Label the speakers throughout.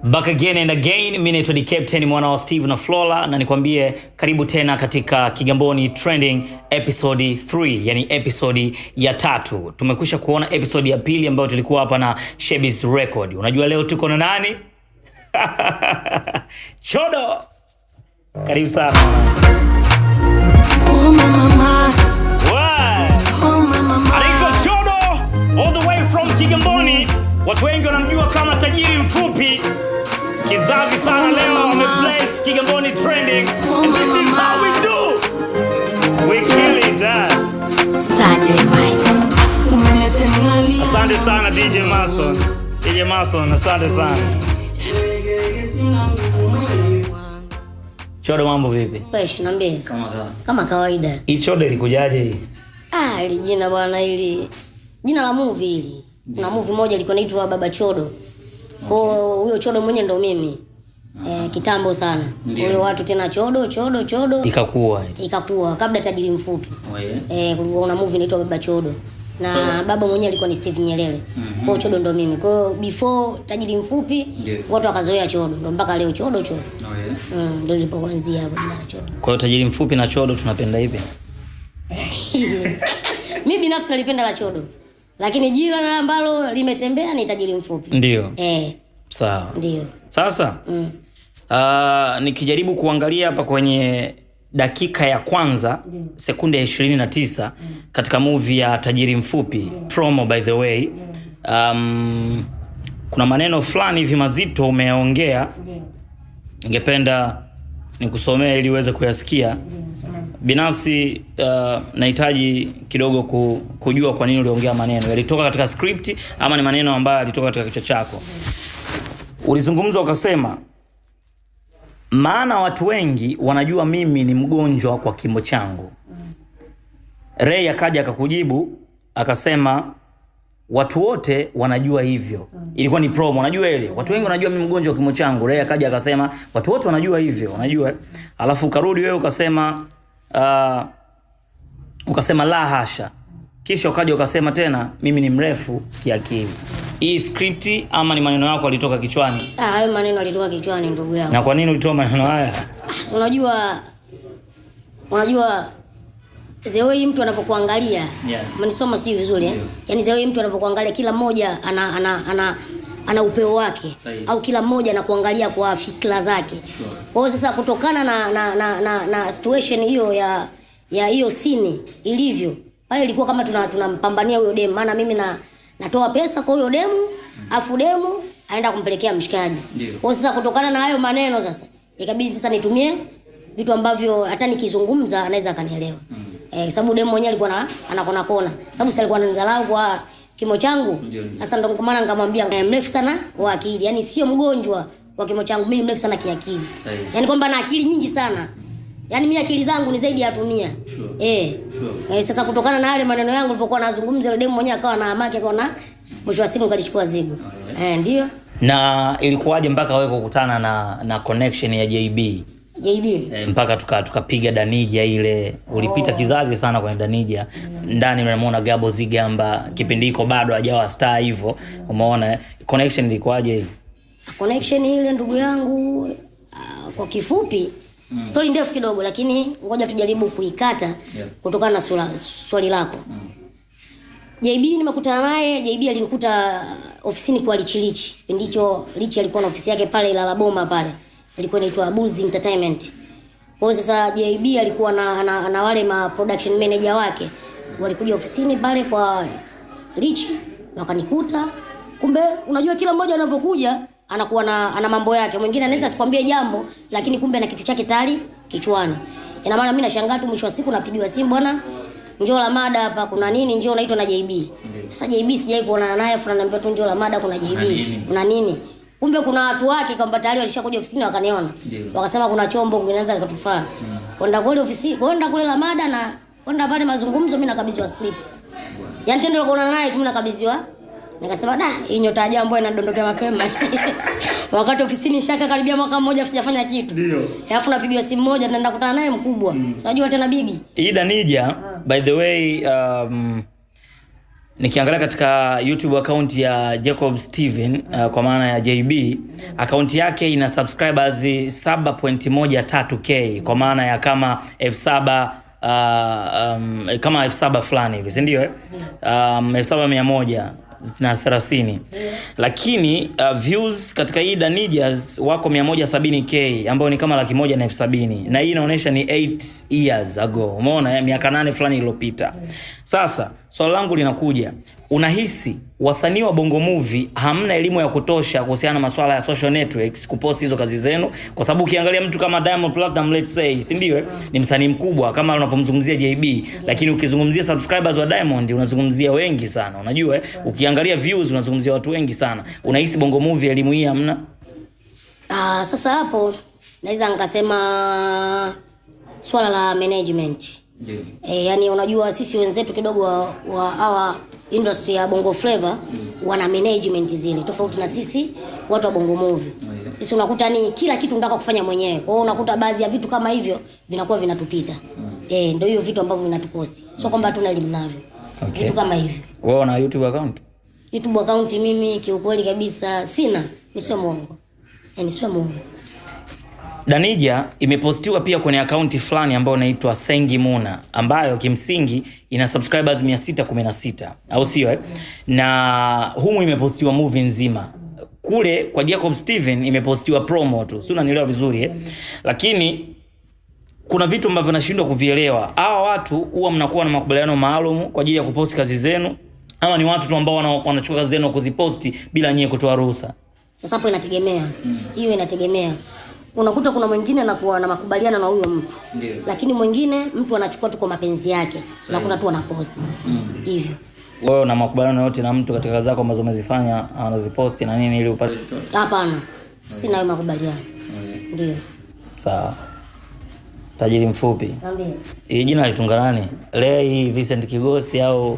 Speaker 1: Back again and again, mimi naitwa The Captain mwana wa Steve na Flora, na nikwambie karibu tena katika Kigamboni Trending episode 3, yani episode ya tatu. Tumekwisha kuona episode ya pili ambayo tulikuwa hapa na Shebis Record. Unajua leo tuko na nani? Chodo. Karibu sana.
Speaker 2: Oh mama,
Speaker 1: Why?
Speaker 2: Oh mama.
Speaker 1: Anaitwa Chodo all the way from Kigamboni. Watu wengi wanamjua kama tajiri mfupi. Kizazi sana leo ameplace Kigamboni Trending. And this is how we do. We kill it.
Speaker 3: Started right.
Speaker 2: Umeniacha ninalia.
Speaker 1: Asante sana DJ Mason. DJ Mason, asante sana.
Speaker 2: Sina nguvu mwili wangu.
Speaker 1: Chodo, mambo vipi?
Speaker 3: Fresh, niambie.
Speaker 1: Kama kawa.
Speaker 3: Kama kawaida.
Speaker 1: Hii Chodo ilikujaje hii?
Speaker 3: Ah, ili jina bwana, ili jina la movie hili. Kuna movie moja ilikuwa inaitwa Baba Chodo. Kwa hiyo huyo Chodo mwenyewe ndo mimi. Kitambo sana. Kwa hiyo watu tena Chodo, Chodo, Chodo
Speaker 1: Ikakuwa.
Speaker 3: Ikakuwa kabla tajiri mfupi.
Speaker 1: Oh, yeah.
Speaker 3: Kulikuwa kuna movie inaitwa Baba Chodo. Na baba mwenyewe alikuwa ni Steve Nyerere. Kwa hiyo Chodo ndo mimi. Kwa hiyo before tajiri mfupi watu wakazoea Chodo. Ndo mpaka leo Chodo Chodo.
Speaker 1: Oh, yeah.
Speaker 3: Ndo lilipoanzia hapo jina la Chodo.
Speaker 1: Kwa hiyo tajiri mfupi na Chodo tunapenda ipi?
Speaker 3: Mimi binafsi nalipenda la Chodo. Lakini jina ambalo limetembea ni tajiri mfupi.
Speaker 1: Ndio. Sawa.
Speaker 3: Ndio.
Speaker 1: Sasa nikijaribu kuangalia hapa kwenye dakika ya kwanza sekunde ya 29 katika movie ya Tajiri Mfupi promo, by the way, kuna maneno fulani hivi mazito umeyaongea, ningependa nikusomee ili uweze kuyasikia. Binafsi nahitaji kidogo kujua kwa nini uliongea maneno yalitoka katika script ama ni maneno ambayo yalitoka katika kichwa chako. Ulizungumza ukasema, maana watu wengi wanajua mimi ni mgonjwa kwa kimo changu. Ray akaja akakujibu akasema watu wote wanajua hivyo. Ilikuwa ni promo, unajua ile. Watu wengi wanajua mimi mgonjwa wa kimo changu. Ray akaja akasema watu wote wanajua hivyo, unajua. Alafu ukarudi wewe ukasema la hasha. Kisha ukaja ukasema tena mimi ni mrefu kiakili. Hii script ama ni maneno yako yalitoka kichwani?
Speaker 3: Ah, hayo maneno yalitoka kichwani ndugu yangu.
Speaker 1: Na kwa nini ulitoa maneno haya?
Speaker 3: Ah, unajua the way mtu anavyokuangalia. Umenisoma sijui vizuri eh? Yaani the way mtu anavyokuangalia, kila mmoja ana upeo wake. Au kila mmoja anakuangalia kwa fikra zake. Kwa hiyo sasa kutokana na situation hiyo ya hiyo scene ilivyo, pale ilikuwa kama tunampambania huyo demu, maana mimi natoa pesa kwa huyo demu, afu demu aenda kumpelekea mshikaji. Kwa hiyo sasa kutokana na hayo maneno sasa ikabidi sasa nitumie vitu ambavyo hata nikizungumza anaweza akanielewa. Sababu demu mwenyewe alikuwa anakona kona. Sababu si alikuwa ananidharau kwa kimo changu. Sasa ndo maana nikamwambia mrefu sana wa akili. Yaani sio mgonjwa wa kimo changu, mimi ni mrefu sana kiakili. Yaani kwamba na akili nyingi sana. Yaani mimi akili zangu ni zaidi ya 100. Sasa kutokana na yale maneno yangu nilipokuwa nazungumza, yule demu mwenyewe akawa na hamaki, akaona mwisho wa siku kalichukua zigo. Ndio.
Speaker 1: Na ilikuwaje mpaka wewe kukutana na connection ya JB?
Speaker 3: JB.
Speaker 1: Mpaka tukapiga Danija ile. Ulipita kizazi sana kwenye Danija. Ndani unamuona Gabo Zigamba, kipindi hiko bado hajawa star hivyo. Umeona connection ilikuwaje ile?
Speaker 3: Connection ile ndugu yangu, kwa kifupi story ndefu kidogo, lakini ngoja tujaribu kuikata kutokana na swali lako. JB nimekutana naye, JB alinikuta ofisini kwa Lichi Lichi. Kipindi hicho Lichi alikuwa na ofisi yake pale Ilala Boma pale. Ilikuwa inaitwa Bulls Entertainment. Kwa hiyo sasa JB alikuwa na wale ma production manager wake. Walikuja ofisini pale kwa Lichi wakanikuta. Kumbe unajua kila mmoja anapokuja anakuwa ana mambo yake. Mwingine anaweza asikwambie jambo lakini kumbe ana kitu chake tayari kichwani. Ina maana mimi nashangaa tu mwisho wa siku napigiwa simu, bwana njoo la mada hapa kuna nini, njoo naitwa na JB. Sasa JB sijai kuonana naye, afu ananiambia tu njoo la mada kuna JB. Kuna nini? Kumbe kuna watu wake kwamba tayari walishakuja ofisini wakaniona. Wakasema kuna chombo kinaweza kikatufaa. Kwenda kule ofisi, kwenda kule la mada na kwenda pale mazungumzo, mimi nakabidhiwa script. Yaani tendo la kuonana naye tu mimi nakabidhiwa. Nikasema da, hii nyota ya jambo inadondokea mapema. Wakati ofisini shaka karibia mwaka mmoja sijafanya kitu. Alafu napigiwa simu moja tunaenda kukutana naye mkubwa. Unajua tena bigi.
Speaker 1: Hii Danija, by the way, Nikiangalia katika YouTube account ya Jacob Steven, kwa maana ya JB, account yake ina subscribers 7.13k, kwa maana ya kama 7000, kama 7000 fulani hivi, si ndio eh? 7130, lakini views katika hii Danijas wako 170k, ambayo ni kama 170,000, na hii inaonyesha ni 8 years ago. Umeona eh? Miaka 8 fulani iliyopita. Sasa swali langu linakuja, unahisi wasanii wa Bongo Movie hamna elimu ya kutosha kuhusiana na masuala ya social networks kupost hizo kazi zenu? Kwa sababu ukiangalia mtu kama Diamond Platnumz, let's say, si ndio eh? Ni msanii mkubwa kama unavyomzungumzia JB, lakini ukizungumzia subscribers wa Diamond unazungumzia wengi sana, unajua eh? Ukiangalia views unazungumzia watu wengi sana. Unahisi Bongo Movie elimu hii hamna?
Speaker 3: Ah, sasa hapo naweza nikasema swala la management. Yani unajua sisi wenzetu kidogo wa hawa industry ya Bongo Flava wana management zile tofauti na sisi watu wa Bongo Movie. Sisi unakuta ni kila kitu unataka kufanya mwenyewe. Kwa hiyo unakuta baadhi ya vitu kama hivyo vinakuwa vinatupita. Ndio hiyo vitu ambavyo vinatukosti. Sio kwamba hatuna elimu navyo. Vitu kama hivyo.
Speaker 1: Wewe una YouTube account?
Speaker 3: YouTube account mimi kiukweli kabisa sina, nisiwe muongo. Nisiwe muongo.
Speaker 1: Danija imepostiwa pia kwenye akaunti fulani ambayo inaitwa Sengi Muna, ambayo kimsingi ina subscribers 616, au sio eh? Na humu imepostiwa movie nzima. Kule kwa Jacob Steven imepostiwa promo tu. Si unanielewa vizuri eh? Lakini kuna vitu ambavyo nashindwa kuvielewa. Hawa watu huwa mnakuwa na makubaliano maalum kwa ajili ya kuposti kazi zenu, ama ni watu tu ambao wanachukua kazi zenu kuziposti bila nyie kutoa ruhusa?
Speaker 3: Sasa hapo inategemea. Hiyo inategemea. Unakuta kuna mwingine anakuwa na makubaliano na huyo mtu. Lakini mwingine mtu anachukua tu kwa mapenzi yake. Unakuta tu anapost. Hivyo.
Speaker 1: Wewe una makubaliano yote na mtu katika kazi zako ambazo umezifanya anaziposti na nini ili upate chochote?
Speaker 3: Hapana. Sina hayo makubaliano. Ndio.
Speaker 1: Sawa. Tajiri Mfupi.
Speaker 3: Niambie.
Speaker 1: Hii jina alitunga nani? Lei, Vincent Kigosi au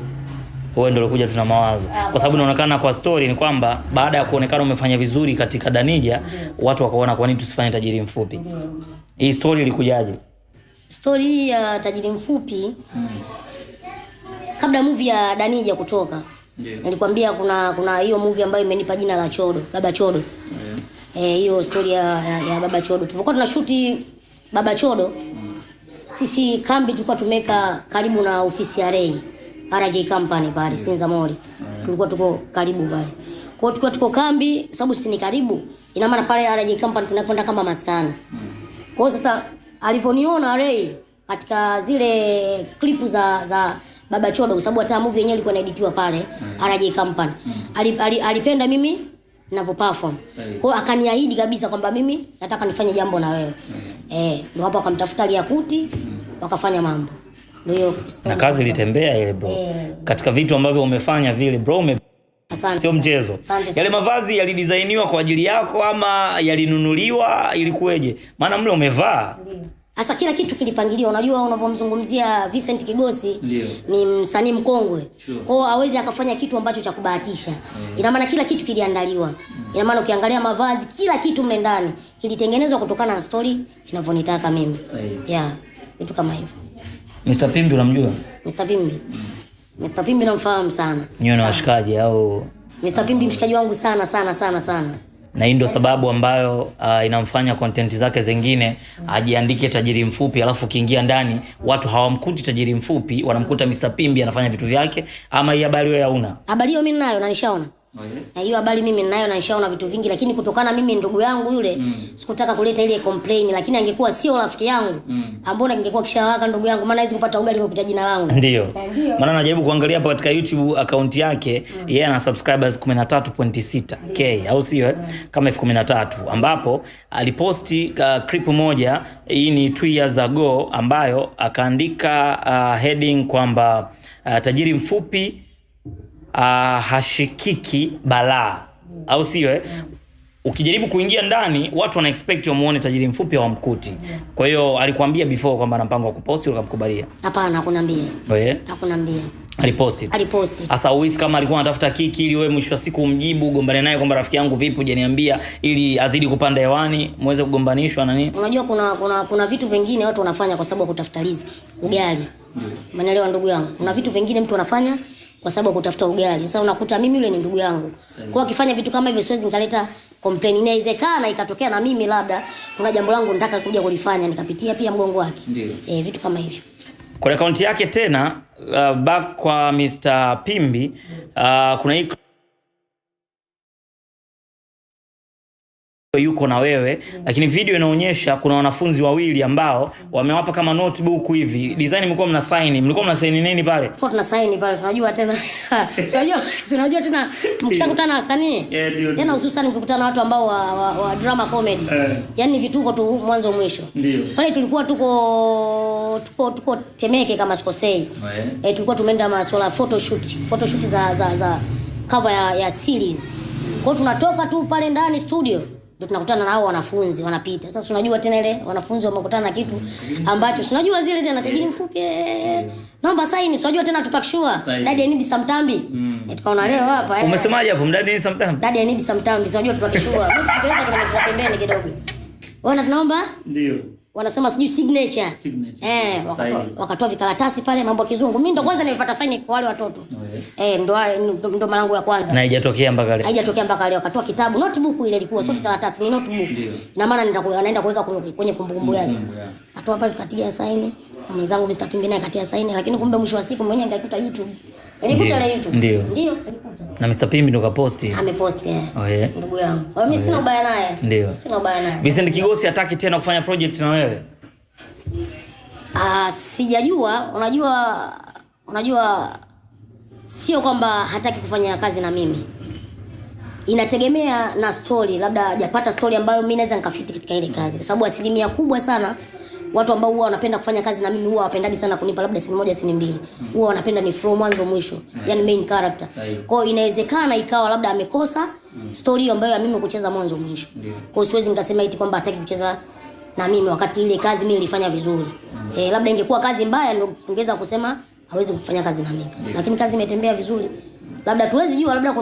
Speaker 1: wewe ndio ulikuja tuna mawazo? Kwa sababu inaonekana kwa story ni kwamba baada ya kuonekana umefanya vizuri katika Danija, watu wakaona kwa nini tusifanye Tajiri Mfupi. Hii story ilikujaje?
Speaker 3: Story hii ya Tajiri Mfupi, kabla movie ya Danija kutoka, nilikwambia kuna hiyo movie ambayo imenipa jina la Chodo, Baba Chodo. Hiyo story ya Baba Chodo. Tulikuwa tunashuti Baba Chodo. Sisi kambi tulikuwa tumeka karibu na ofisi ya Ray, RJ Company pale Sinza Mall. Tulikuwa tuko karibu pale. Kwa hiyo tulikuwa tuko kambi, sababu sisi ni karibu, ina maana pale RJ Company tunakwenda kama maskani. Kwa hiyo sasa alivyoniona Ray katika zile clip za Baba Chodo, kwa sababu hata movie yenyewe ilikuwa inaeditiwa pale RJ Company. Alipenda mimi ninavyo perform. Kwa hiyo akaniahidi kabisa kwamba mimi nataka nifanye jambo na wewe. Ndio hapo akamtafuta Liakuti, wakafanya mambo. Ndio
Speaker 1: Na kazi ilitembea ile bro. Katika vitu ambavyo umefanya vile bro,
Speaker 3: Asante.
Speaker 1: sio mchezo.
Speaker 3: Asante.
Speaker 1: Yale mavazi yalidesigniwa kwa ajili yako ama yalinunuliwa, ilikuweje? Maana mle umevaa.
Speaker 3: Sasa kila kitu kilipangiliwa. Unajua unavyomzungumzia Vincent Kigosi ni msanii mkongwe. Kwa hiyo hawezi akafanya kitu ambacho cha kubahatisha. Ina maana kila kitu kiliandaliwa. Ina maana ukiangalia mavazi, kila kitu mle ndani kilitengenezwa kutokana na story inavyonitaka mimi. Yeah, vitu kama hivyo.
Speaker 1: Mr Pimbi unamjua?
Speaker 3: Mr Pimbi. Mr Pimbi namfahamu sana.
Speaker 1: Nyewe na washikaji au?
Speaker 3: Mr Pimbi mshikaji wangu sana sana sana sana.
Speaker 1: Na hii ndio sababu ambayo inamfanya content zake zingine ajiandike Tajiri Mfupi, alafu ukiingia ndani watu hawamkuti Tajiri Mfupi, wanamkuta Mr Pimbi anafanya vitu vyake. Ama hii habari wewe hauna?
Speaker 3: Habari hiyo mimi ninayo na nishaona. Na hiyo habari mimi ninayo na nishaona vitu vingi, lakini kutokana mimi ndugu yangu yule sikutaka kuleta ile complain, lakini angekuwa sio rafiki yangu ambona ningekuwa kishawaka ndugu yangu, maana hawezi kupata ugali kupitia jina langu.
Speaker 1: Ndio. Maana najaribu kuangalia hapa katika YouTube account yake, yeye ana subscribers 13.6k au sio eh? Kama 13,000, ambapo aliposti clip moja, hii ni 2 years ago, ambayo akaandika heading kwamba Tajiri Mfupi hashikiki balaa, au sio eh? Ukijaribu kuingia ndani watu wana expect wamuone Tajiri Mfupi hawamkuti. Kwa hiyo alikwambia before kwamba ana mpango wa kuposti, ukamkubalia?
Speaker 3: Hapana, hakuniambia. Hakuniambia.
Speaker 1: Aliposti.
Speaker 3: Aliposti.
Speaker 1: Sasa uhisi kama alikuwa anatafuta kiki ili wewe mwisho wa siku umjibu, ugombane naye kwamba rafiki yangu vipi hujaniambia, ili azidi kupanda hewani, muweze kugombanishwa na nini?
Speaker 3: Unajua kuna vitu vingine watu wanafanya kwa sababu ya kutafuta riziki, ugali. Umeelewa ndugu yangu? Kuna vitu vingine mtu anafanya kwa sababu ya kutafuta ugali. Sasa unakuta mimi yule ni ndugu yangu. Kwa akifanya vitu kama hivyo siwezi nikaleta complain. Inawezekana ikatokea na mimi labda kuna jambo langu nataka kuja kulifanya nikapitia pia mgongo wake. Vitu kama hivyo.
Speaker 1: Kwenye akaunti yake tena, back kwa Mr. Pimbi, kuna hii yuko na wewe, lakini video inaonyesha kuna wanafunzi wawili ambao wamewapa kama notebook hivi. Design mlikuwa mna sign, mlikuwa mna sign nini pale?
Speaker 3: Kwa tuna sign pale, unajua tena. Unajua tena mkishakutana na wasanii. Tena hususan mkikutana na watu ambao wa drama comedy. Yaani vituko tu mwanzo mwisho. Pale tulikuwa tuko Temeke kama sikosei. Tulikuwa tumeenda masuala photoshoot za cover ya series. Kwa hiyo tunatoka tu pale ndani studio ndio tunakutana na hao wanafunzi wanapita. Sasa unajua tena ile wanafunzi wamekutana na kitu ambacho unajua zile tena tajiri mfupi, naomba sign, unajua tena tutakishua. Daddy I need some tambi. Tukaona leo hapa.
Speaker 1: Umesemaje hapo? Daddy need some tambi?
Speaker 3: Daddy I need some tambi, unajua tutakishua. Mimi Kiingereza kinanikuta pembeni kidogo. Wana tunaomba?
Speaker 1: Ndio.
Speaker 3: Wanasema sijui signature. Wakatoa vikaratasi pale, mambo ya kizungu. Mimi ndo kwanza nimepata sign kwa wale watoto. Ndo malango ya kwanza.
Speaker 1: Na haijatokea mpaka leo.
Speaker 3: Haijatokea mpaka leo. Akatoa kitabu, notebook ile ilikuwa sio kikaratasi, ni notebook. Na maana anaenda kuweka kwenye kumbukumbu yake. Akatoa pale tukatia sign. Na mwenzangu Mr. Pimbi naye akatia sign, lakini kumbe mwisho wa siku mwenyewe nikaikuta YouTube. Nilikuta ile YouTube.
Speaker 1: Ndio.
Speaker 3: Ndio.
Speaker 1: Na Mr. Pimbi ndo kaposti.
Speaker 3: Ameposti. Ndugu yangu. Kwa mimi sina ubaya naye.
Speaker 1: Ndio.
Speaker 3: Sina ubaya naye.
Speaker 1: Vincent Kigosi hataki tena kufanya project na wewe?
Speaker 3: Sijajua, unajua sio kwamba hataki kufanya kazi na mimi. Inategemea na story, labda hajapata story ambayo mimi naweza nikafiti katika ile kazi. Kwa sababu asilimia kubwa sana watu ambao huwa wanapenda kufanya kazi na mimi huwa hawapendagi sana kunipa labda scene moja, scene mbili. Huwa wanapenda ni flow mwanzo mwisho, yani main character. Kwa hiyo inawezekana ikawa labda amekosa story ambayo ya mimi kucheza mwanzo mwisho. Kwa hiyo siwezi nikasema eti kwamba hataki kucheza na mimi wakati ile kazi mimi nilifanya vizuri. Labda ingekuwa kazi mbaya ndio tungeweza kusema hawezi kufanya kazi na mimi. Lakini kazi imetembea vizuri. Labda tuwezi jua, labda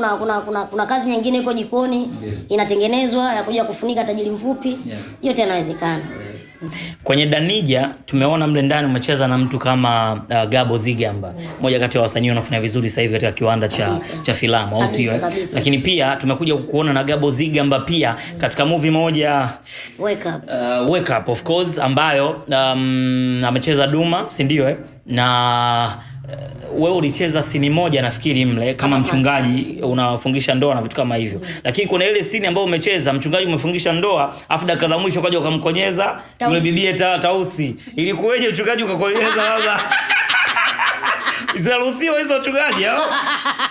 Speaker 3: kuna kazi nyingine iko jikoni inatengenezwa ya kuja kufunika tajiri mfupi. Yote yanawezekana.
Speaker 1: Kwenye Danija tumeona mle ndani umecheza na mtu kama Gabo Zigamba, mmoja kati ya wasanii wanaofanya vizuri sasa hivi katika kiwanda cha filamu, au sio? Lakini pia tumekuja kukuona na Gabo Zigamba pia katika movie moja
Speaker 3: Wake Up.
Speaker 1: Wake Up of course, ambayo amecheza Duma, si ndio? Na wewe ulicheza sini moja nafikiri mle kama mchungaji unafungisha ndoa na vitu kama hivyo. Lakini kuna ile sini ambayo umecheza mchungaji umefungisha ndoa, afu dakika za mwisho kaja ukamkonyeza yule bibie Tausi. Ilikuweje mchungaji ukakonyeza baba? Zinaruhusiwa hizo mchungaji au?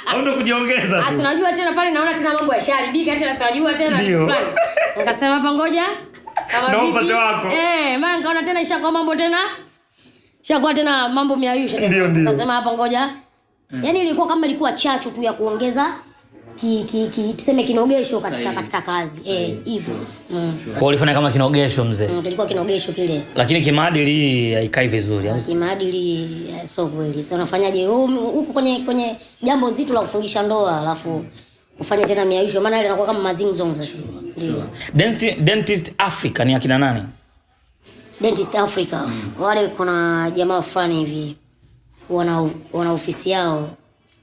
Speaker 1: Au ndo kujiongeza tu?
Speaker 3: Unajua tena pale naona tena mambo yasharibika tena, unajua tena fulani. Nikasema hapa ngoja kama vipi? Maana nikaona tena ishakuwa mambo tena. Shakuwa tena mambo miayusha tena. Nasema hapa ngoja. Yaani ilikuwa kama ilikuwa chachu tu ya kuongeza tuseme kinogesho katika kazi. Hivyo.
Speaker 1: Kwa ulifanya kama kinogesho mzee.
Speaker 3: Kilikuwa kinogesho kile.
Speaker 1: Lakini kimaadili haikai vizuri.
Speaker 3: Kimaadili sio kweli. Sasa unafanyaje huko kwenye jambo zito la kufungisha ndoa alafu ufanye tena miayusho, maana ile inakuwa kama mazingzong sasa. Ndio.
Speaker 1: Dentist Africa ni akina nani?
Speaker 3: Dentist Africa. Wale kuna jamaa fulani hivi wana ofisi yao,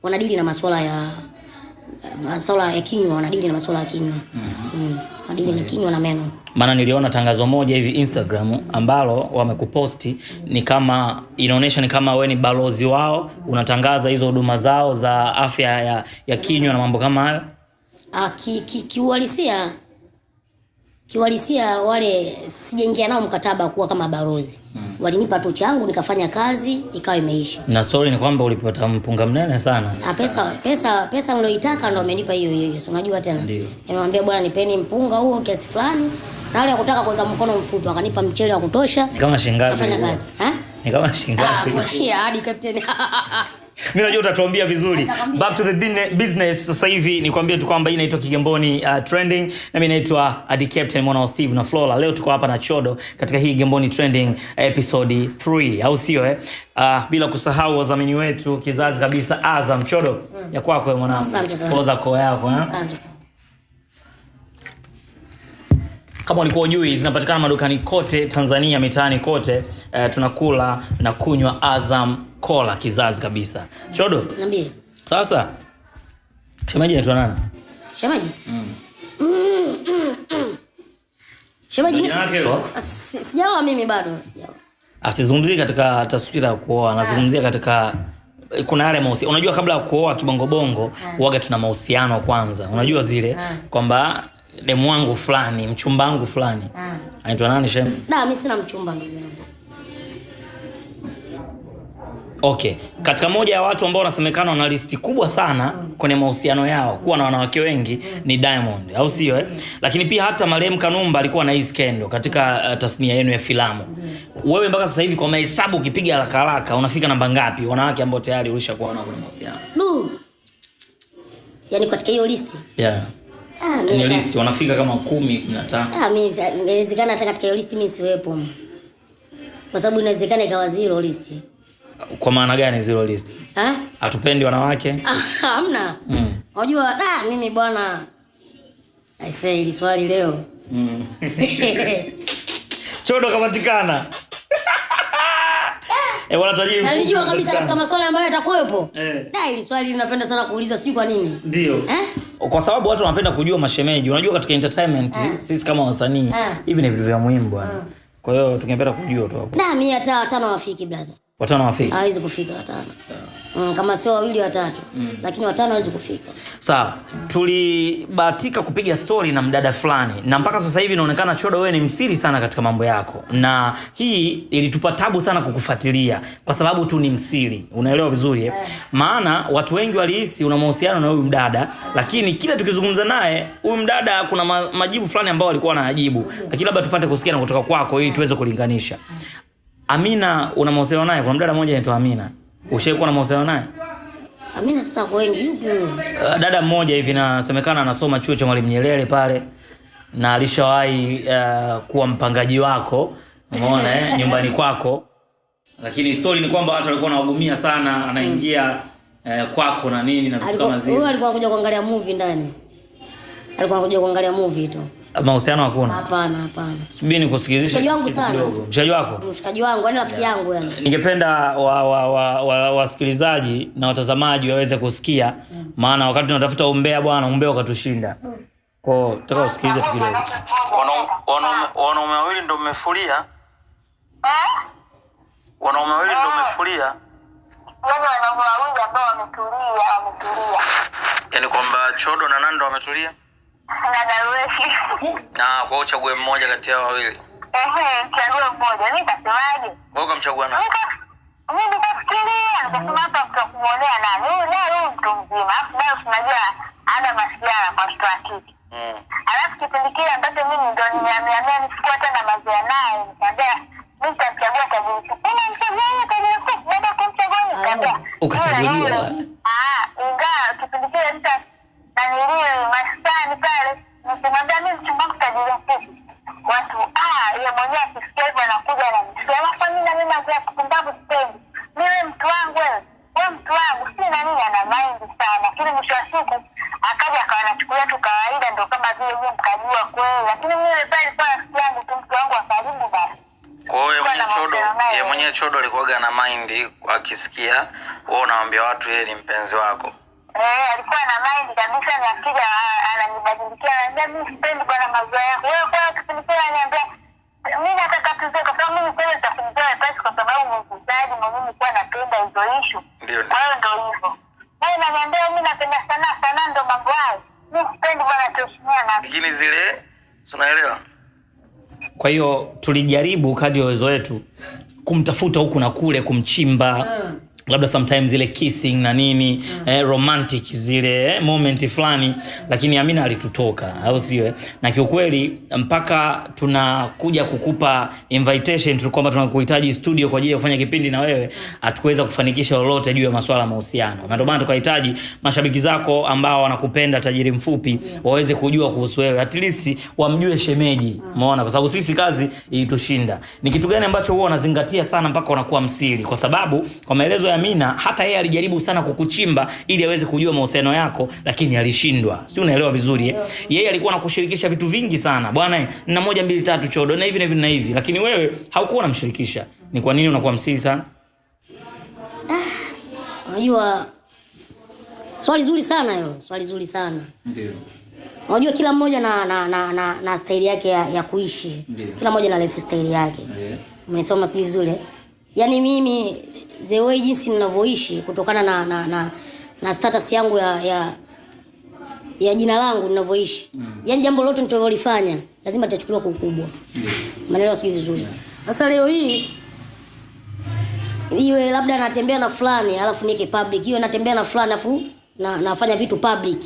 Speaker 3: wanadili na masuala ya kinywa, wanadili na masuala ya kinywa. Wanadili na kinywa na meno.
Speaker 1: Maana niliona tangazo moja hivi Instagram ambalo wamekuposti, ni kama inaonyesha ni kama wewe ni balozi wao, unatangaza hizo huduma zao za afya ya kinywa na mambo kama hayo.
Speaker 3: Kiuhalisia wale sijaingia nao mkataba kuwa kama balozi. Walinipa tu changu nikafanya kazi ikawa imeisha.
Speaker 1: Na sorry ni kwamba ulipata mpunga mnene sana.
Speaker 3: Pesa nilioitaka ndo amenipa hiyo hiyo. Si unajua tena. Nimwambia bwana nipeni mpunga huo kiasi fulani. Na wale wakutaka kuweka mkono mfupi wakanipa mchele wa kutosha.
Speaker 1: Ni kama shingapi?
Speaker 3: Kafanya kazi.
Speaker 1: Ni kama shingapi?
Speaker 3: Hadi captain.
Speaker 1: Mimi najua utatuambia vizuri. Back to the business sasa hivi nikwambie tu kwamba hii inaitwa Kigamboni Trending na mimi naitwa Adi Captain mwana wa Steve na Flora. Leo tuko hapa na Chodo katika hii Kigamboni Trending episode 3, au sio? Bila kusahau wadhamini wetu kizazi kabisa Azam. Chodo, ya kwako mwanangu. Poza koo yako.
Speaker 3: Asante.
Speaker 1: Kama ulikuwa hujui, zinapatikana madukani kote Tanzania, mitaani kote. Tunakula na kunywa Azam Cola kizazi kabisa. Chodo,
Speaker 3: niambie.
Speaker 1: Sasa shemeji anaitwa nani?
Speaker 3: Shemeji? Shemeji
Speaker 1: Jina lake hilo?
Speaker 3: Sijaoa mimi bado, sijaoa.
Speaker 1: Asizungumzie katika taswira ya kuoa, anazungumzia katika kuna yale mahusiano. Unajua kabla ya kuoa kibongobongo huaga tuna mahusiano kwanza. Unajua zile kwamba demu wangu fulani, mchumba wangu fulani. Anaitwa nani shem?
Speaker 3: Da, mimi sina mchumba ndugu yangu.
Speaker 1: Okay. Katika moja ya watu ambao wanasemekana wana listi kubwa sana kwenye mahusiano yao kuwa na wanawake wengi ni Diamond, au sio eh? Lakini pia hata marehemu Kanumba alikuwa na hii skendo katika tasnia yenu ya filamu. Wewe mpaka sasa hivi kwa mahesabu ukipiga haraka haraka unafika namba ngapi wanawake ambao tayari ulishakuwa nao kwenye mahusiano?
Speaker 3: Du. Yaani katika hiyo listi.
Speaker 1: Yeah.
Speaker 3: Mimi
Speaker 1: list wanafika kama 10, 15.
Speaker 3: Mimi inawezekana hata katika hiyo list mimi siwepo. Kwa sababu inawezekana ikawa zero list.
Speaker 1: Kwa maana gani zero list? Hatupendi wanawake?
Speaker 3: Hamna. Unajua mimi bwana, I say hili swali leo.
Speaker 1: Chodo kapatikana. Bwana tajiri.
Speaker 3: Nalijua kabisa katika maswali ambayo yatakuwepo. Hili swali linapenda sana kuulizwa, sijui kwa nini.
Speaker 1: Ndio. Kwa sababu watu wanapenda kujua mashemeji. Unajua katika entertainment sisi kama wasanii hivi ni vitu vya muhimu bwana. Kwa hiyo tungependa kujua tu hapo.
Speaker 3: Mimi hata watano hawafiki brother.
Speaker 1: Watano hawafiki?
Speaker 3: Hawezi kufika watano. Kama sio wawili watatu. Lakini watano hawezi kufika.
Speaker 1: Sawa. Tulibahatika kupiga story na mdada fulani na mpaka sasa hivi inaonekana Chodo wewe ni msiri sana katika mambo yako. Na hii ilitupa tabu sana kukufuatilia kwa sababu tu ni msiri. Unaelewa vizuri eh? Maana watu wengi walihisi una mahusiano na huyu mdada, lakini kila tukizungumza naye huyu mdada kuna majibu fulani ambao alikuwa anajibu. Lakini labda tupate kusikia na kutoka kwako ili tuweze kulinganisha. Amina una mahusiano naye? Kuna mdada mmoja anaitwa Amina. Ushaikuwa na mahusiano naye?
Speaker 3: Amina sasa kwa wengi yupi huyo?
Speaker 1: Dada mmoja hivi nasemekana anasoma chuo cha Mwalimu Nyerere pale na alishawahi kuwa mpangaji wako, umeona nyumbani kwako. Lakini story ni kwamba watu walikuwa wanawagumia sana, anaingia kwako na nini na vitu kama zile.
Speaker 3: Huyo alikuwa anakuja kuangalia movie ndani. Alikuwa anakuja kuangalia movie tu.
Speaker 1: Mahusiano hakuna?
Speaker 3: Hapana, hapana.
Speaker 1: Subiri nikusikilizishe.
Speaker 3: Mshikaji wangu sana.
Speaker 1: Mshikaji wako?
Speaker 3: Mshikaji wangu, yani rafiki yangu yani.
Speaker 1: Ningependa wasikilizaji na watazamaji waweze kusikia, maana wakati tunatafuta umbea bwana, umbea ukatushinda. Kwa hiyo nataka usikilize tu kidogo. Wanaume wawili ndio mmefulia? Wanaume wawili ndio mmefulia?
Speaker 4: Yaani wanaume wawili ambao wametulia.
Speaker 1: Yaani kwamba Chodo na Nando wametulia?
Speaker 4: Na Darweshi.
Speaker 1: Na kwa hiyo uchague mmoja kati yao wawili.
Speaker 4: Chague mmoja. Mimi nitasemaje?
Speaker 1: Wewe ukamchagua nani?
Speaker 4: Mimi nikafikiria, nikasema hapa mtu kumuonea nani? Huyu naye huyu mtu mzima. Alafu naye unajua ana masiara kwa mtoto wa kike. Alafu kipindi kile ambacho mimi ndio nimeamua nisikuwa hata na mazoea naye, nikamwambia mimi nitamchagua tajiri. Mimi namchagua yeye tajiri mkuu, baada ya kumchagua nikamwambia
Speaker 1: ukachaguliwa.
Speaker 4: Ingawa kipindi kile mtu na nilio maskani pale, nikamwambia mimi mchumba wangu tajiri mkuu. Watu yeye mwenyewe akisikia hivyo anakuja ananisikia. Alafu mimi na mimi nakuwa kupumbavu sipendi. Mimi mtu wangu wewe, wewe mtu wangu, si na nini ana mind sana. Lakini mwisho wa siku akaja akawa anachukulia tu kawaida, ndio kama vile mimi mkajua kweli. Lakini mimi pale kwa rafiki yangu tu, mtu wangu wa karibu basi.
Speaker 1: Kwa hiyo yeye mwenyewe Chodo alikuwa na mind akisikia wewe unawaambia watu yeye ni mpenzi wako.
Speaker 4: Alikuwa na mind kabisa, na akija ananibadilikia, ananiambia mimi sipendi bwana mazoea yako. Wewe kwa kipindi kile ananiambia mimi nataka tuzoe, kwa sababu mimi kweli nitakumzoea pasi, kwa sababu mwigizaji mwenyewe nilikuwa napenda hizo issue.
Speaker 1: Ndio.
Speaker 4: Kwa hiyo ndio hivyo. Wewe unaniambia mimi napenda sana sana ndio mambo hayo. Mimi sipendi bwana tuheshimiane.
Speaker 1: Lakini zile unaelewa? Kwa hiyo tulijaribu kadri ya uwezo wetu kumtafuta huku na kule, kumchimba. Labda sometimes ile kissing na nini, romantic zile moment fulani, lakini Amina alitutoka, au sio? Na kiukweli mpaka tunakuja kukupa invitation tu kwamba tunakuhitaji studio kwa ajili ya kufanya kipindi na wewe, hatukuweza kufanikisha lolote juu ya masuala ya mahusiano. Na ndio maana tukahitaji mashabiki zako ambao wanakupenda Tajiri Mfupi waweze kujua kuhusu wewe, at least wamjue shemeji. Umeona? Kwa sababu sisi kazi ilitushinda. Ni kitu gani ambacho huwa unazingatia sana mpaka unakuwa msiri? Kwa sababu kwa maelezo ya Amina, hata yeye alijaribu sana kukuchimba ili aweze kujua mahusiano yako, lakini alishindwa. Si unaelewa vizuri eh? Yeye alikuwa anakushirikisha vitu vingi sana. Bwana, na 1 2 3 Chodo na hivi na hivi na hivi, lakini wewe haukuwa unamshirikisha. Ni kwa nini unakuwa msiri sana?
Speaker 3: Unajua Swali zuri sana hilo, swali zuri sana.
Speaker 1: Ndio.
Speaker 3: Unajua kila mmoja na staili yake ya kuishi.
Speaker 1: Ndiyo.
Speaker 3: Kila mmoja na lifestyle yake. Mnisoma sijui vizuri. Yaani mimi the way jinsi ninavyoishi kutokana na status yangu ya jina langu ninavyoishi. Yaani jambo lolote nitakalolifanya lazima litachukuliwa kwa ukubwa. Maneno sijui vizuri. Sasa leo hii iwe labda natembea na fulani alafu niweke public, iwe natembea na fulani alafu nafanya vitu public.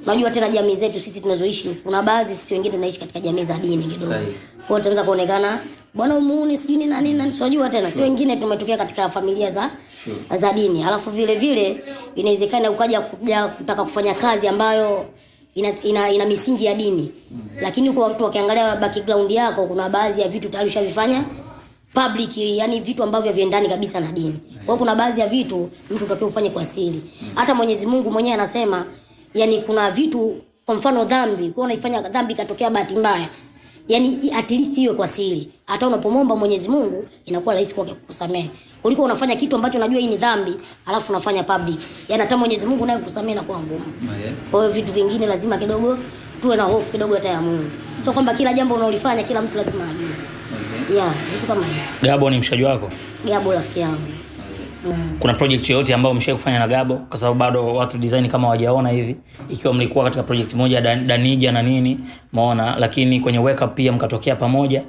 Speaker 3: Unajua tena jamii zetu sisi tunazoishi, kuna baadhi sisi wengine tunaishi katika jamii za dini kidogo.
Speaker 1: Sahihi.
Speaker 3: Kwa hiyo tutaanza kuonekana bwana umuuni sijui ni nani nani, sijui tena. Si wengine tumetokea katika familia za dini. Alafu vile vile inawezekana ukaja kutaka kufanya kazi ambayo ina misingi ya dini. Lakini kwa watu wakiangalia background yako kuna baadhi ya vitu tayari ushavifanya public, yani vitu ambavyo haviendani kabisa na dini. Kwa hiyo kuna baadhi ya vitu mtu utakiwa ufanye kwa siri. Hata Mwenyezi Mungu mwenyewe anasema, yani kuna vitu kwa mfano dhambi, kwa unaifanya dhambi ikatokea bahati mbaya, yani at least iwe kwa siri. Hata unapomwomba Mwenyezi Mungu inakuwa rahisi kwake kukusamehe kuliko unafanya kitu ambacho unajua hii ni dhambi alafu unafanya public. Yani hata Mwenyezi Mungu naye kukusamehe inakuwa ngumu. Kwa hiyo vitu vingine lazima kidogo tuwe na hofu kidogo hata ya Mungu. Sio kwamba kila jambo unalolifanya kila mtu lazima ajue. Yeah, vitu kama hivyo.
Speaker 1: Gabo ni mshikaji wako?
Speaker 3: Gabo rafiki yangu.
Speaker 1: Kuna project yoyote ambayo mshawahi kufanya na Gabo? Kwa sababu bado watu design kama hawajaona hivi. Ikiwa mlikuwa katika project moja Danija na nini, maona, lakini kwenye wake up pia mkatokea pamoja.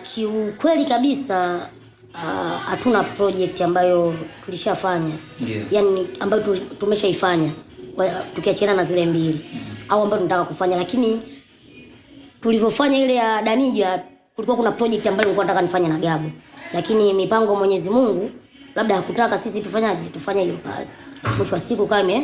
Speaker 3: Kiukweli kabisa hatuna project ambayo tulishafanya. Yaani ambayo tumeshaifanya tukiachana na zile mbili au ambayo tunataka kufanya, lakini tulivyofanya ile ya Danija kulikuwa kuna project ambayo nilikuwa nataka nifanye na Gabo, lakini mipango Mwenyezi Mungu labda hakutaka sisi tufanyaje, tufanye hiyo kazi. Mwisho wa siku kama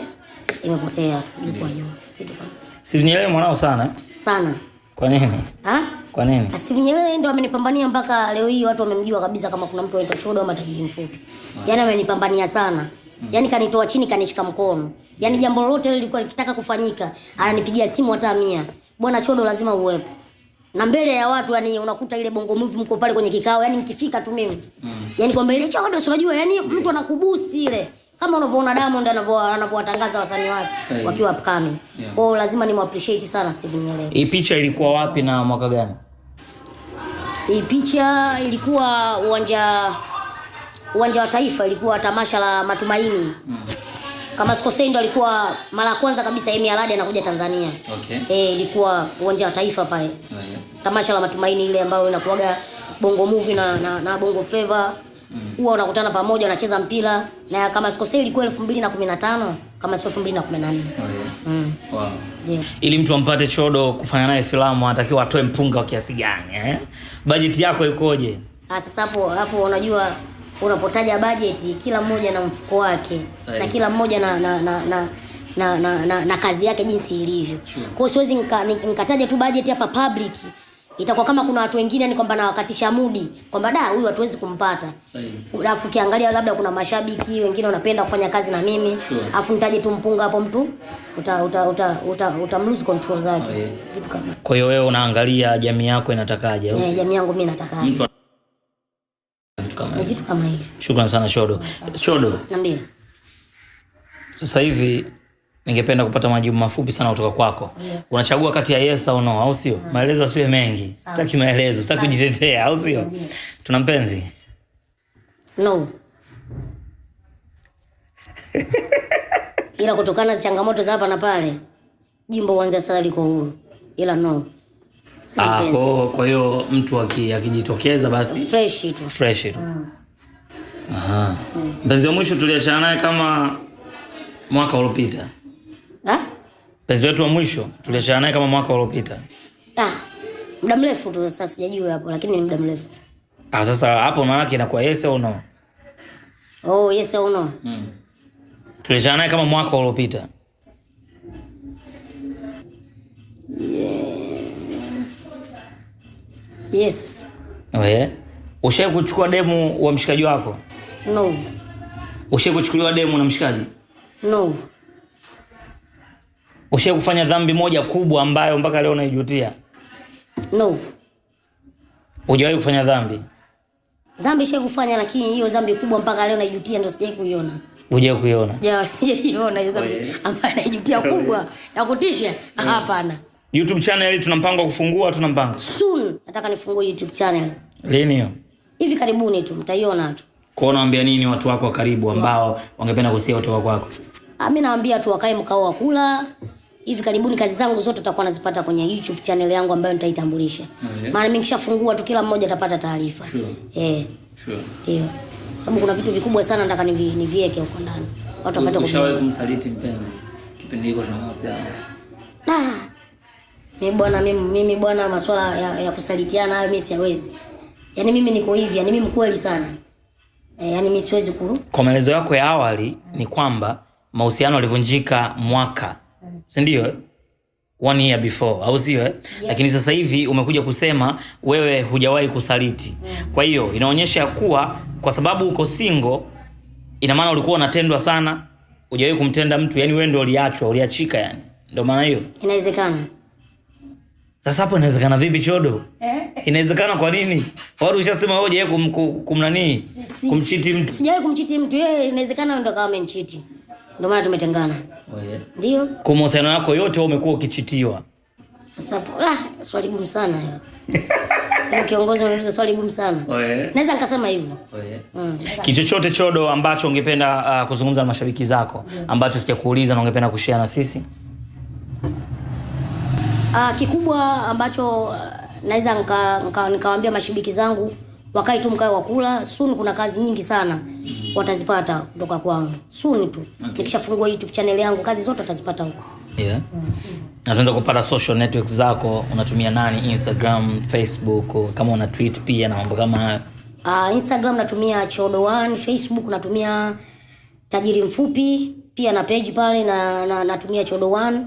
Speaker 3: imepotea tulikuwa juu kitu kama.
Speaker 1: Steve Nyerere mwanao sana?
Speaker 3: Sana.
Speaker 1: Kwa nini?
Speaker 3: Ha?
Speaker 1: Kwa nini?
Speaker 3: Steve Nyerere ndo amenipambania mpaka leo hii watu wamemjua kabisa kama kuna mtu anaitwa Chodo ama Tajiri Mfupi. Yaani amenipambania sana. Yaani kanitoa chini kanishika mkono. Yaani jambo lolote lilikuwa likitaka kufanyika, ananipigia simu hata 100. Bwana Chodo lazima uwepo. Na mbele ya watu yani unakuta ile Bongo Movie mko pale kwenye kikao, yani nikifika tu mimi. Yaani kwamba ile Chodo si unajua, yani mtu anakuboost ile. Kama unavyoona Diamond anavyowatangaza wasanii wake wakiwa upcoming. Kwa hiyo lazima ni appreciate sana Steven Nyerere.
Speaker 1: Hii picha ilikuwa wapi na mwaka gani?
Speaker 3: Hii picha ilikuwa uwanja wa Taifa, ilikuwa tamasha la Matumaini. Kama sikosei ndo alikuwa mara kwanza kabisa Emi Alade anakuja Tanzania. Ilikuwa uwanja wa Taifa pale. Tamasha la Matumaini ile ambayo inakuaga Bongo Movie na Bongo Flava. Huwa wanakutana pamoja wanacheza mpira, na kama sikosei ilikuwa 2015 kama sio 2014.
Speaker 1: Wow.
Speaker 3: Yeah.
Speaker 1: Ili mtu ampate Chodo kufanya naye filamu anatakiwa atoe mpunga wa kiasi gani, eh? Budget yako ikoje?
Speaker 3: Sasa hapo unajua unapotaja budget kila mmoja na mfuko wake. Na kila mmoja na kazi yake jinsi ilivyo. Kwa hiyo siwezi nikataja tu budget hapa public. Itakuwa kama kuna watu wengine ni kwamba nawakatisha mudi kwamba da huyu hatuwezi kumpata. Alafu ukiangalia labda kuna mashabiki wengine wanapenda kufanya kazi na mimi. Alafu nitaje tu mpunga hapo mtu uta lose control zake. Vitu kama.
Speaker 1: Kwa hiyo wewe unaangalia jamii yako inatakaje?
Speaker 3: Jamii yangu mimi natakaje?
Speaker 1: Mtu
Speaker 3: Vitu kama hivyo.
Speaker 1: Shukrani sana Chodo. Chodo.
Speaker 3: Niambie.
Speaker 1: Sasa hivi ningependa kupata majibu mafupi sana kutoka kwako. Unachagua kati ya yes au no, au sio? Maelezo asiwe mengi. Sitaki maelezo, sitaki kujitetea, au sio? Tuna mpenzi?
Speaker 3: No. Ila kutokana na changamoto za hapa na pale, jimbo huanza sasa liko huru. Ila no.
Speaker 1: Kwa hiyo mtu akijitokeza basi
Speaker 3: fresh tu.
Speaker 1: Fresh tu. Aha. Mpenzi wa mwisho tuliachana naye kama mwaka uliopita. Mpenzi wetu wa mwisho tuliachana naye kama mwaka uliopita.
Speaker 3: Muda mrefu tu sasa sijajua hapo, lakini ni muda mrefu.
Speaker 1: Sasa hapo maana yake inakuwa yes au no?
Speaker 3: Oh, yes au no?
Speaker 1: Tuliachana naye kama mwaka uliopita.
Speaker 3: Yes.
Speaker 1: Oye. Ushawahi kuchukua demu wa mshikaji wako?
Speaker 3: No.
Speaker 1: Ushawahi kuchukuliwa demu na mshikaji?
Speaker 3: No.
Speaker 1: Ushawahi kufanya dhambi moja kubwa ambayo mpaka leo unaijutia?
Speaker 3: No.
Speaker 1: Hujawahi kufanya dhambi?
Speaker 3: Dhambi nishawahi kufanya, lakini hiyo dhambi kubwa mpaka leo naijutia ndio sijawahi kuiona.
Speaker 1: Hujawahi kuiona?
Speaker 3: Sijaiona hiyo sauti ambayo naijutia kubwa ya kutisha. Hapana.
Speaker 1: YouTube channel tuna mpango wa kufungua, tuna mpango.
Speaker 3: Soon nataka nifungue YouTube channel.
Speaker 1: Lini hiyo?
Speaker 3: Hivi karibuni tu mtaiona tu.
Speaker 1: Kwa unawaambia nini watu wako wa karibu ambao wangependa kusikia kutoka kwako?
Speaker 3: Mimi nawaambia tu wakae mkao wa kula. Hivi karibuni kazi zangu zote utakuwa nazipata kwenye YouTube channel yangu ambayo nitaitambulisha.
Speaker 1: Okay.
Speaker 3: Maana mimi nikishafungua tu kila mmoja atapata taarifa.
Speaker 1: Sure. Sure.
Speaker 3: Ndio. Sababu kuna vitu vikubwa sana nataka niviweke huko ndani. Watu wapate
Speaker 1: Ushawahi
Speaker 3: kujua.
Speaker 1: kumsaliti mpenzi kipindi hiko tuna mahusiano?
Speaker 3: Mimi bwana, mimi bwana, masuala ya kusalitiana hayo mimi siwezi. Yaani mimi niko hivi, yaani mimi mkweli sana. Yaani mimi siwezi ku
Speaker 1: Kwa maelezo yako ya awali ni kwamba mahusiano yalivunjika mwaka, si ndio? 1 year before, au sio? Yes. Lakini sasa hivi umekuja kusema wewe hujawahi kusaliti. Kwa hiyo inaonyesha kuwa kwa sababu uko single, ina maana ulikuwa unatendwa sana, hujawahi kumtenda mtu, yani wewe ndio uliachwa, uliachika yani. Ndio maana hiyo.
Speaker 3: Inawezekana.
Speaker 1: Sasa hapo inawezekana vipi Chodo? Inawezekana kwa nini? Watu ushasema wewe hujawahi kumnani? Kumchiti mtu.
Speaker 3: Sijawahi kumchiti mtu, yeye inawezekana ndio kama amenichiti. Ndio maana tumetengana.
Speaker 1: Oh, yeah.
Speaker 3: Ndio.
Speaker 1: Kwa mahusiano yako yote wewe umekuwa ukichitiwa.
Speaker 3: Sasa swali gumu sana hilo. Yaani kiongozi unauliza swali gumu sana.
Speaker 1: Oh, yeah.
Speaker 3: Naweza nikasema hivyo.
Speaker 1: Oh, yeah. Kitu chochote Chodo ambacho ungependa kuzungumza na mashabiki zako ambacho sijakuuliza na ungependa kushare na sisi?
Speaker 3: Kikubwa ambacho naweza nikawaambia mashabiki zangu wakae tu mkae wakula. Soon kuna kazi nyingi sana watazipata kutoka kwangu. Soon tu.
Speaker 1: Okay.
Speaker 3: Nikishafungua YouTube channel yangu kazi zote watazipata huko.
Speaker 1: Yeah. Na tunaweza kupata social networks zako, unatumia nani? Instagram, Facebook, kama una tweet pia na mambo kama hayo.
Speaker 3: Instagram natumia Chodo1, Facebook natumia Tajiri Mfupi, pia na page pale na natumia Chodo1.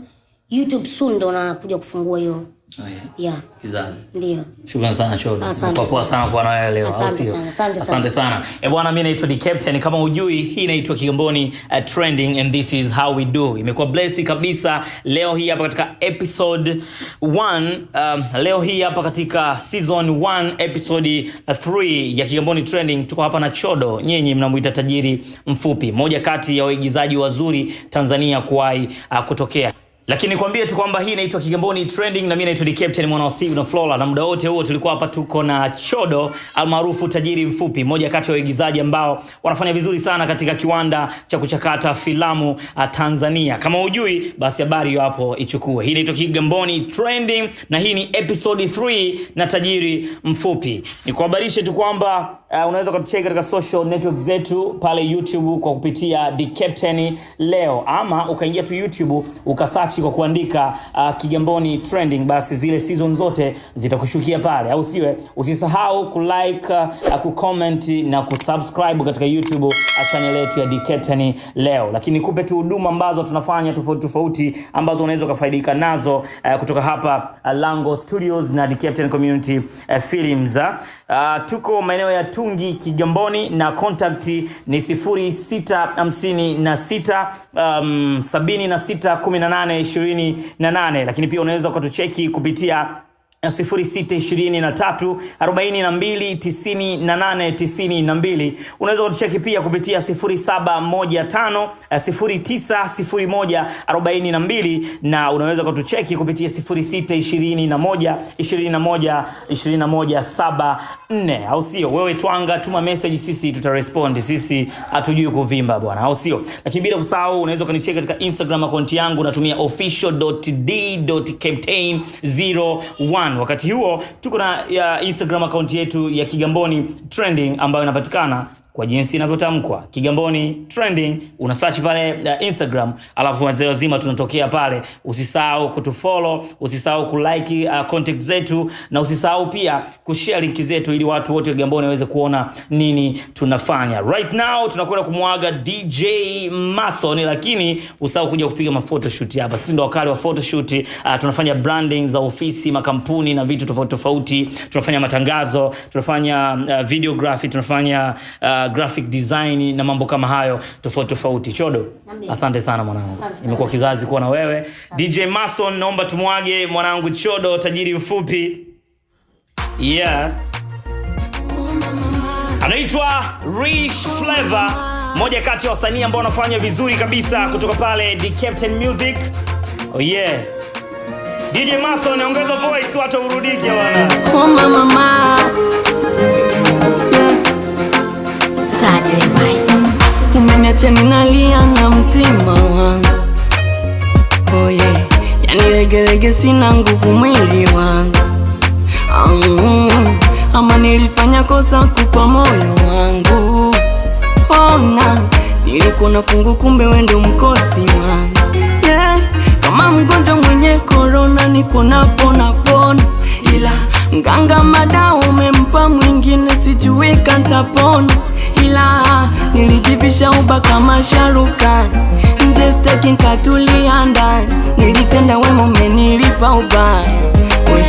Speaker 3: YouTube soon ndo nakuja kufungua hiyo.
Speaker 1: Oh, yeah.
Speaker 3: Yeah.
Speaker 1: Kizazi.
Speaker 3: Ndio.
Speaker 1: Shukrani sana Chodo.
Speaker 3: Asante
Speaker 1: Kwa poa sana kuwa na wewe leo.
Speaker 3: Asante sana, asante sana.
Speaker 1: Asante sana. Bwana, mimi naitwa The Captain. Kama hujui, hii inaitwa Kigamboni Trending and this is how we do. Imekuwa blessed kabisa leo hii hapa katika episode 1, leo hii hapa katika season 1 episode 3 ya Kigamboni Trending. Tuko hapa na Chodo, nyinyi mnamuita Tajiri Mfupi, moja kati ya waigizaji wazuri Tanzania kuwahi kutokea. Lakini nikwambie tu kwamba hii inaitwa Kigamboni Trending na mimi naitwa The Captain mwana wa Steve na Flora, na muda wote huo tulikuwa hapa tuko na Chodo almaarufu Tajiri Mfupi, mmoja kati ya waigizaji ambao wanafanya vizuri sana katika kiwanda cha kuchakata filamu Tanzania. Kama hujui basi habari hiyo hapo ichukue. Hii inaitwa Kigamboni Trending na hii ni episode 3 na Tajiri Mfupi. Nikuhabarishe tu kwamba unaweza kutucheki katika social network zetu pale YouTube kwa kupitia The Captain leo, ama ukaingia tu YouTube ukasearch kwa kuandika Kigamboni Trending, basi zile season zote zitakushukia pale, au siwe? Usisahau kulike, kucomment na kusubscribe katika YouTube channel yetu ya The Captain leo. Lakini nikupe tu huduma ambazo tunafanya tofauti tofauti ambazo unaweza ukafaidika nazo kutoka hapa Lango Studios na The Captain Community Films. Tuko maeneo ya Tungi Kigamboni na contact ni 0656 76 18 28. Lakini pia unaweza ukatucheki kupitia 0623 42 98 92. Unaweza kutucheki pia kupitia 0715 09 01 42, na unaweza kutucheki kupitia 0621 21 21 74, au sio? Wewe twanga, tuma message, sisi tutarespond. Sisi hatujui kuvimba bwana, au sio? Lakini bila kusahau unaweza ukanicheki katika Instagram account yangu, natumia official.d.captain01. Wakati huo tuko na ya Instagram account yetu ya Kigamboni Trending ambayo inapatikana kwa jinsi inavyotamkwa Kigamboni Trending. Una search pale Instagram, alafu wazee wazima tunatokea pale. Usisahau kutufollow, usisahau kulike contact zetu, na usisahau pia kushare link zetu ili watu wote wa Kigamboni waweze kuona nini tunafanya. Right now tunakwenda kumwaga DJ Mason, lakini usisahau kuja kupiga ma photoshoot hapa. Sisi ndo wakali wa photoshoot. Tunafanya branding za ofisi, makampuni na vitu tofauti tofauti. Tunafanya matangazo, tunafanya videography, tunafanya graphic design na mambo kama hayo tofauti tofauti. Chodo,
Speaker 3: Niambie.
Speaker 1: asante sana mwanangu.
Speaker 3: Asante sana.
Speaker 1: Imekuwa kizazi kuwa na wewe. DJ Mason, naomba tumwage mwanangu Chodo Tajiri Mfupi. Yeah. Anaitwa Rich Flavor. Moja kati ya wasanii ambao wanafanya vizuri kabisa kutoka pale The Captain Music. Oh yeah. DJ Mason, ongeza voice watu urudike bwana.
Speaker 2: Oh mama mama. Yeah. Umeniacha ninalia na mtima wangu. Oh yeah. Yani legelege sina nguvu mwili wangu. Ama nilifanya kosa kupa moyo wangu. Ona, nilikuwa na fungu kumbe wewe ndo mkosi wangu. Yeah. Kama mgonjwa mwenye korona niko napona pona, ila mganga madawa umempa mwingine, sijui kantapona, ila nilijivisha uba kama sharukani, nje staki nkatulia ndani, nilitenda wema umenilipa ubaya. We,